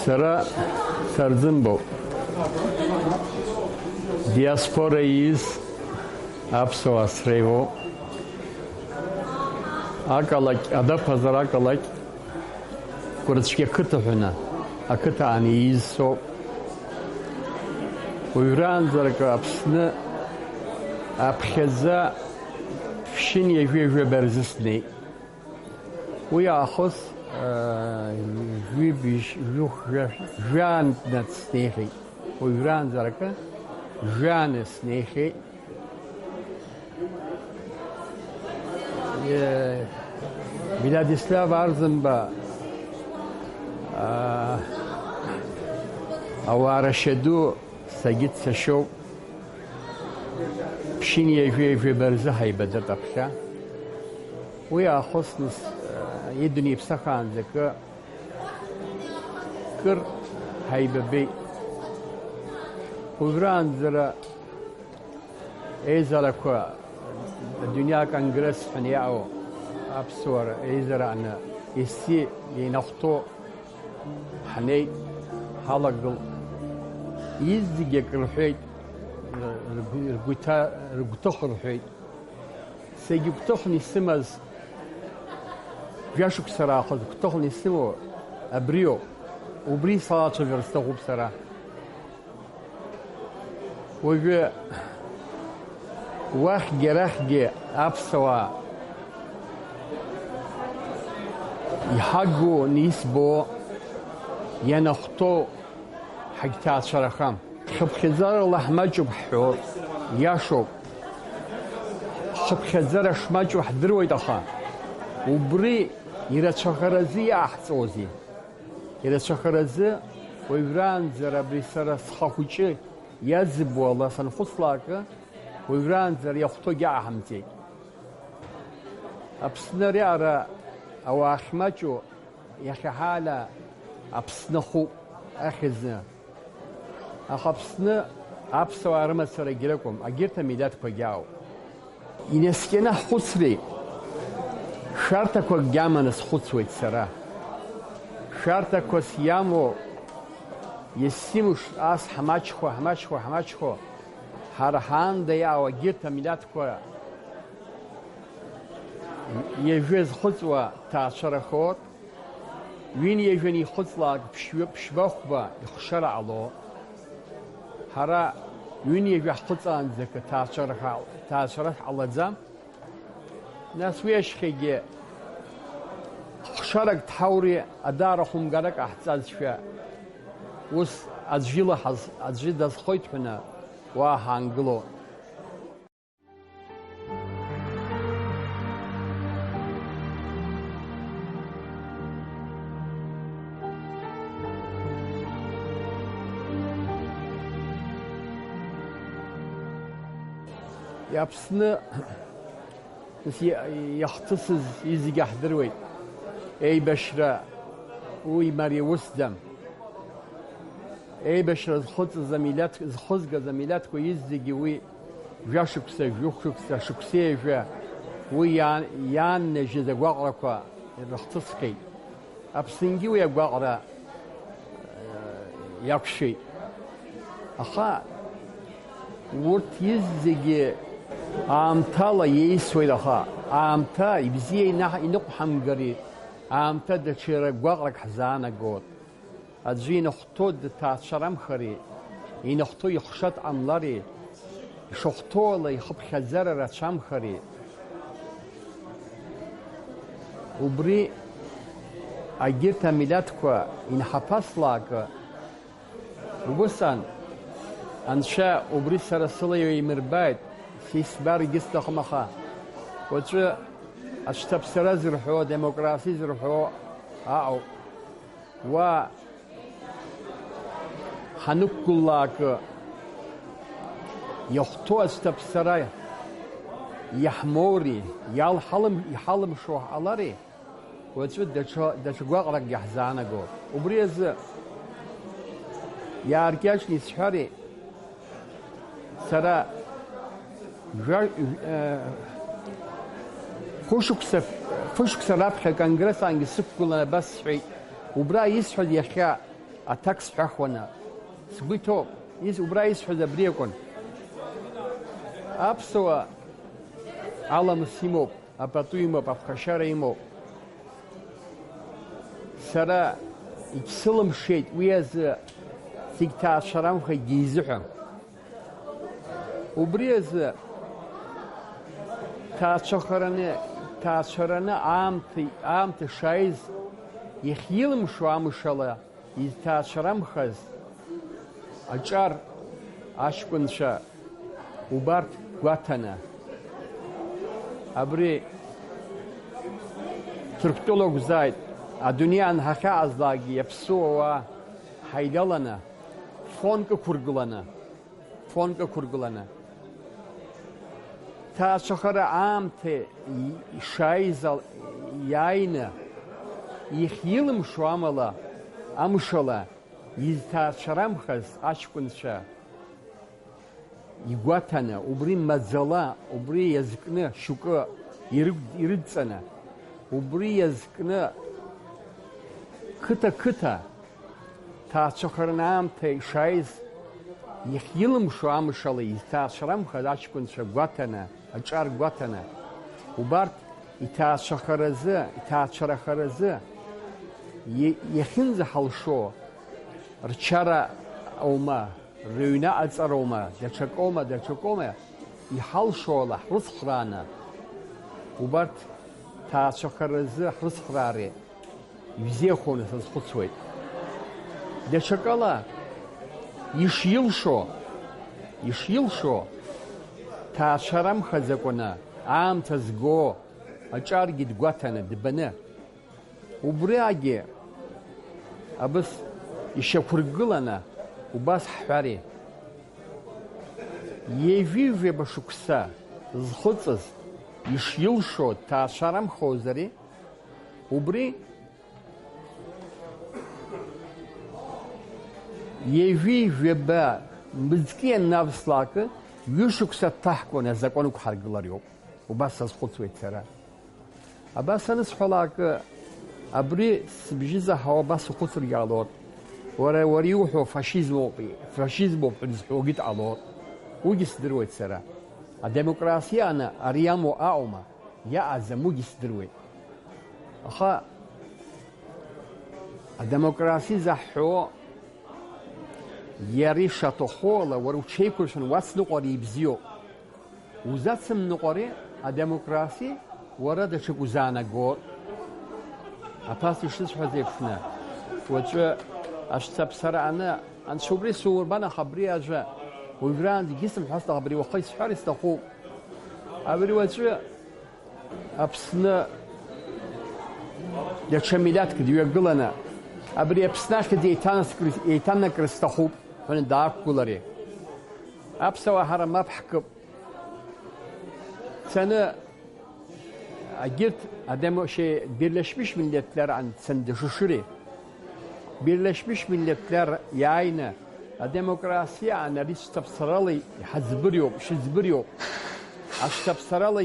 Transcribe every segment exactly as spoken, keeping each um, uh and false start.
Сара Сарӡынбоуп. Диаспора ииз аԥсуаа среиуоуп. Ақалақь, адаԥазар ақалақь, Гәырцәгьа қыҭа ҳәаны ақыҭан ииз соуп. Уажәраанӡа акы Аԥсны аԥхьаӡа ԥшьынҩажәи жәаба рзы снеит. Уи аахыс, аа, жәибжь, жәохә, жәа-, жәаантә снеихьеит. Уажәраанӡа акы, жәааны снеихьеит. Е, Владислав Арӡынба, аа, ауаа рашьа ду сагьы дсашьоуп. Ԥшьынҩажәи жәаба рзы ҳаибадырт аԥхьа. Уи аахысны, э, идунеи иԥсахаанӡа акы, кыр ҳаибабеит. Уажәраанӡара еизарақәа, адунеи аконгресс ҳәа иаау аԥсуара еизарааны исси инахәҭоу ҳнеит, ҳалагылт. Изегьы акы рҳәеит, ргәы-, ргәы иҭа-, ргәҭыха рҳәеит. Сегьы гәҭыхны исымаз, жәашықәса раахыс гәҭыхны исымоу абриоуп. Убри салацәажәар сҭахуп сара. Уажәы уахьгьы арахьгьы аԥсуаа иҳагу исбо, ианахәҭоу ҳагьҭаацәарахам. Хыԥхьаӡарала ҳмаҷуп ҳҳәо иашоуп. Хыԥхьаӡара шмаҷу ҳдыруеит, аха убри ирацәахаразы иааҳҵозеи? Ирацәахаразы уажәраанӡа абри сара схахәыҷы иазыбуа ала санхәыцлакы, уажәраанӡа иахәҭоугьы ааҳамҵеит. Аԥсны ари ара ауаа ахьмаҷу иахьа ҳаала Аԥсны ахуп ахьӡы. Аха Аԥсны аԥсуаа рымацарагьы ракәым, агьырҭ амилаҭқәагьы ауп. Инаскьаны ҳхәыцреи, шәарҭақәакгьы аманы схәыцуеит сара. Шәарҭақәас иамоу, есимш ас ҳмаҷхо, ҳмаҷхо, ҳмаҷхо, ҳара ҳаанда иаау агьырҭ амилаҭқәа ҩажәа зхыҵуа ҭаацәарахоит. Ҩынҩажәа анихыҵлак ԥшьҩы-, ԥшьба-хәба ихшара ҟало. Ҳара ҩынҩажәа ҳхыҵаанӡа акы ҭаацәара ҳа-, ҭаацәара ҳҟалаӡам. Нас уи ашьхагьы хшарак дҳаури, адаара хәымгарак ҟаҳҵазшәа, ус аӡә илаҳаз аӡәы дазхоит ҳәаны уа ҳаангыло. Иаԥсны, нас, иа-, иахҭысыз изегьы ҳдыруеит. Еибашьра уи мариа усӡам. Еибашьра зхыҵыз амилаҭ, зхызгаз амилаҭқәа изегьы уи жәашықәса, жәохә шықәса, шықәсеижәа уи иаан-, иааннажьыз агәаҟрақәа ирыхҭысхьеит. Аԥсынгьы уи агәаҟра, э, иақәшәеит. Аха урҭ изегьы аамҭала иеисуеит, аха аамҭа ибзиа инаҳ-, иныҟәҳамгари, аамҭа даҽа гәаҟрак ҳзаанагоит. Аӡәы инахәҭоу дҭаацәарамхари, инахәҭоу ихшатә ҟамлари, ишахәҭоу ала ихыԥхьаӡара рацәамхари. Убри агьырҭ амилаҭқәа инҳаԥаслакы, убысҟан Анцәа убри сара сыла иеимырбааит, сисбаргьы сҭахым, аха уаҵәы ацәҭаԥсара зырҳәо, демокраси зырҳәо аҟоуп. Уа ҳанықәгыллаакы, иахәҭоу аӡә ҭаԥсара иаҳмоури, иалҳалым-, иҳалымшо ҳҟалари, уаҵәы даҽа, даҽа гәаҟракгьы ҳзаанаго. Убри азы иааркьаҿны исҳәари, сара Жәа-, э, хәышықәса, хәышықәса раԥхьа аконгресс ангьы сықәгыланы абас сҳәеит, убра исҳәаз иахьа Аҭак сҳәахуана, сгәы иҭоуп, ис-, убра исҳәаз абри акәын. Аԥсуа аламыс имоуп, апату имоуп, аԥхашьара имоуп. Сара егьсылымшеит уи азы зегь ҭаацәарамхеит изыҳәа. Убри азы ҭаацәахараны, ҭаацәараны аамҭа, аамҭа шааиз, иахьилымшо амшала изҭаацәарамхаз аҿар аҷкәынцәа убарҭ гәаҭаны, абри Ҭырқәтәыла акәзааит, адунеи анҳахьаазлакгьы иаԥсуа уаа ҳаидаланы, фонк ықәыргыланы, фонк ықәыргыланы, ҭаацәахара аамҭа ишааиз ал-, иааины, ихьилымшо амала, амшала изҭаацәарамхаз аҷкәынцәа игәаҭаны, убри маӡала, убри иазкны шьоукы ирыг-, ирыдҵаны, убри иазкны қыҭа-қыҭа ҭаацәахараны аамҭа ишааиз, иахьилымшо амшала изҭаацәарамхаз аҷкәынцәа гәаҭаны, аҿар гәаҭаны, убарҭ иҭаацәахаразы, иҭаацәарахаразы, иа-, иахьынӡаҳалшо, рчара аума, рыҩны аҵароума, даҽакоума, даҽакоума, иҳалшо ала ҳрыцхрааны, убарҭ ҭаацәахаразы ҳрыцхраареи. Ибзиахоны сазхәыцуеит. Даҽакала, ишилшо, ишилшо, ҭаацәарамхаӡакәаны, аамҭа зго, аҿаргьы дгәаҭаны, дбаны, убриагьы абыс ишьақәыргыланы, убас ҳҳәари. Ҩажәи жәаба шықәса зхыҵыз, ишилшо, ҭаацәарамхозари, убри ҩажәи жәаба мызкы ианнавслак, ҩышықәса дҭаҳкуаны азакәан ықәҳаргылар иоуп. Убас сазхәыцуеит сара. Абас анысҳәалак, абри сыбжьы заҳауа абас ухәыцыргьы ҟалоит. Уара, уара иуҳәо фашизмоуп, фашизмоуп ҳәа дызҳәогьы дҟалоит. Уигьы сдыруеит сара. Адемократианы ари иамоу аума? Иаҟаӡам, уигьы сдыруеит. Аха адемократиа заҳҳәо, иара ишаҭаху ала, уара уҽеиқәыршәан уацныҟәар ибзиоуп. Узацымныҟәари адемократиа, уара даҽак узаанагоит. Аԥас ишысҳәаз еиԥшны, уаҵәы ашцаԥсара аны, анцәа убри сумырбан, аха абри ажәа уажәраанӡагьы сымҳәацт, аха абри уаха исҳәар исҭахуп. Абри уаҵәы Аԥсны даҽа милаҭк дҩагыланы, абри Аԥсны ахьӡ еиҭанаскыр-, еиҭанакыр сҭахуп, ҳәаны даақәгылари. Аԥсуаа ҳара мап ҳкып. Цаны агьырҭ адемо-, шье-, Берлашьмышь миллеҭлар ан цаны дышышыри. Берлашьмышь миллеҭлар иааины адемократиа анализ шьҭаԥсарала иҳаӡбыриоуп, шьыӡбыриоуп. Ашьҭаԥсарала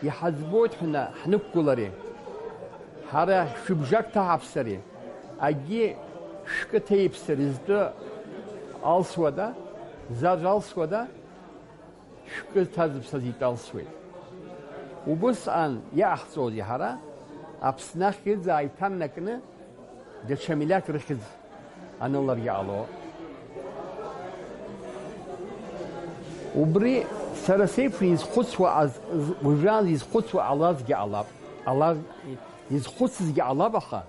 иҳаӡбоит ҳәа ҳнықәгылари. Ҳара шәыбжак ҭаҳаԥсари, акгьы шәкы ҭеиԥсари зтәы алсуада, зажә алсуада? Шәкы ҭазыԥсаз итәалсуеит. Убысҟан иаҳҵозеи ҳара, Аԥсны ахьӡ ааиҭанакны, даҽа милаҭ рыхьӡ аныларгьы ҟало? Убри сара сеиԥш изхәыцуа аз-, з-, уажәраанӡа изхәыцуа ҟалазгьы ҟалап, ала-, изхәыцызгьы ҟалап, аха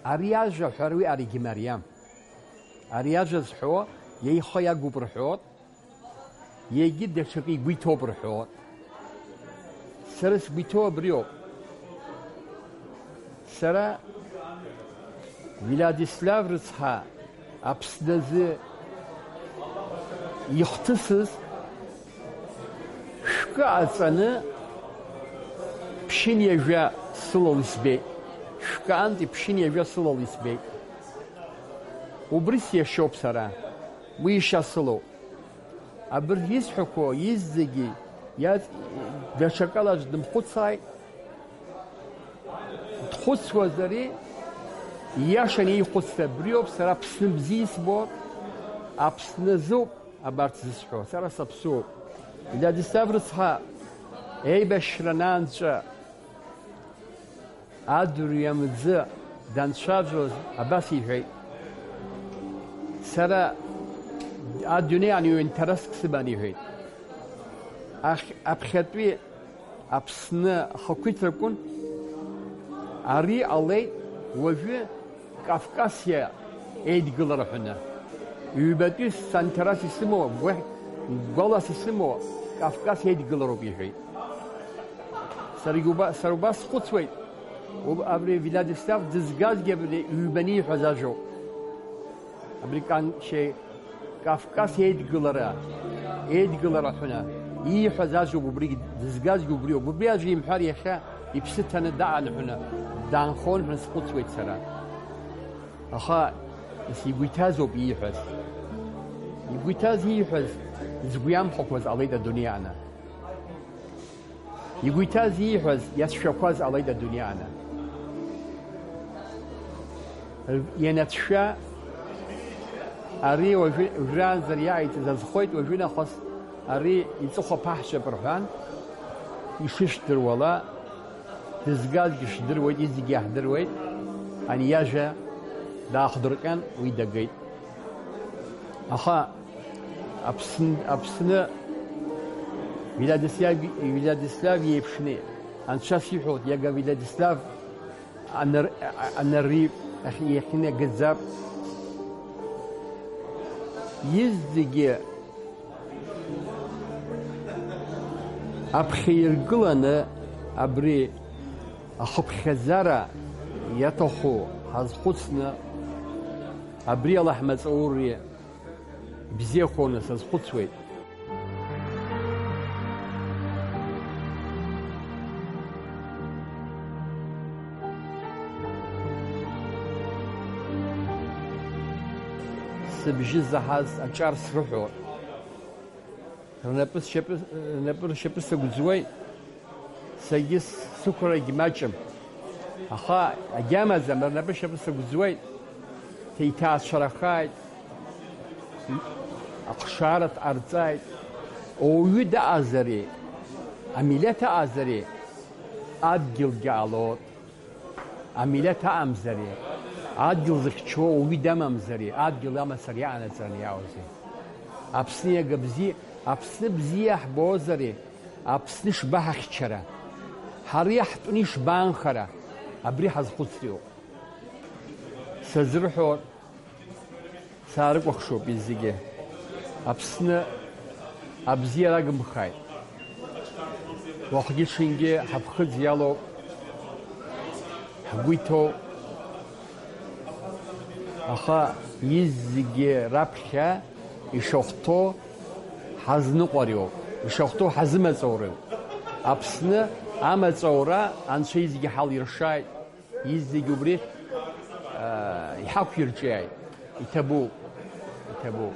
ари ажәа ҳәа уи аригьы мариам. Ари ажәа зҳәо, иа ихы иагуп рҳәоит, егьи даҽакы игәы иҭоуп рҳәоит. Сара сгәы иҭоу абриоуп. Сара Владислав рыцҳа Аԥсназы ихҭысыз шәкы аҵаны ԥшьынҩажәа сылал избеит. Шәкы антәи ԥшьынҩажәа сылал избеит. Убри сиашьоуп сара. Уи ишьа сылоуп. Абыржә исҳәақәо иззегьы иаҵ-, даҽакала аӡә дымхәыцааит. Дхәыцуазари, Ииашаны еихәыцра абриоуп, сара Аԥсны бзиа исбо, Аԥсны азоуп абарҭ зысҳәо, сара саԥсуоуп. Владислав рыцҳа, еибашьра анаанаҵ, адырҩа мзы данцәажәоз абас иҳәеит: "Сара адунеи ани ҩынҭараск сыман", иҳәеит. Ахь-, аԥхьатәи Аԥсны ахақәиҭракәын, ари ҟалеит уажәы Кавказиа еидгылара ҳәаны. Ҩбатәи санҭарас исымоу, гәаҳ-, гәалас исымоу Кавказ еидгылароуп, иҳәеит. Саргьы уба-, сара убас схәыцуеит, уб-, абри Владислав дызгазгьы абри ҩбаны ииҳәаз ажәоуп. Абри кан-, шье-, Кавказ еидгылара, еидгылара ҳәаны ииҳәаз ажәоуп, убригь дызгазгьы убриоуп. Убри ажәа имҳәар иахьа иԥсы ҭаны даан ҳәаны, даанхон ҳәа схәыцуеит сара. Аха ес игәы иҭазоуп ииҳәаз. Игәы иҭаз ииҳәаз згәы иамхәақәаз ҟалеит адунеи аҟны. Игәы иҭаз ииҳәаз иацәшәақәаз ҟалеит адунеи аҟны. Ианацәшәа, ари уажәы, уажәраанӡа иааиҵаз азхоит, уажәы нахыс ари иҵыхәа ԥаҳҵәап рҳәан, ишышәдыруала, дызгазгьы шдыруеит, изегьы иаҳдыруеит, ани иажәа даахдырҟьан, уи дагеит. Аха Аԥсн-, Аԥсны Владислав, Владислав иеиԥшны, анцәа сиҳәоит, иага Владислав анар-, а-, анарри ахь иахьынагӡап. Изегьы аԥхьа иргыланы абри ахыԥхьаӡара иаҭаху ҳазхәыцны, абри ала ҳмаҵури бзиахоны сазхәыцуеит. Сыбжьы заҳаз аҿар срыҳәо, рнапы сшьапы, рнапы ршьапы сагәӡуеит. Саргьы сықәрагь маҷым. Аха агьамаӡам, рнапы шьапы сагәӡуеит. Ҭеиҭаацәарахааит, ахшара ҟарҵааит. Ауаҩы даҟазари, амилеҭ аҟазари, адгьылгьы ҟалоит. Амилеҭ аҟамзари, адгьыл зыхьчо ауаҩы дамамзари, адгьыл амацара иаҟанаҵараны иаауазеи? Аԥсны иага бзиа, Аԥсны бзиа иаҳбозари? Аԥсны ишбаҳахьчара, ҳара иаҳтәны ишбаанхара, абри ҳазхәыцриоуп. Сазырҳәо, саарыкәыхшоуп зегьы. Аԥсны абзиара агымхааит. Уахгьы-ҽынгьы ҳаԥхыӡ иалоуп, ҳгәы иҭоуп. Аха изегьы раԥхьа ишахәҭоу ҳазныҟәариоуп, ишахәҭоу ҳазымаҵуроуп. Аԥсны амаҵура Анцәа изегьы ҳалиршааит, изегьы убри, аа, иҳақәирҿиааит. Иҭабуп, иҭабуп.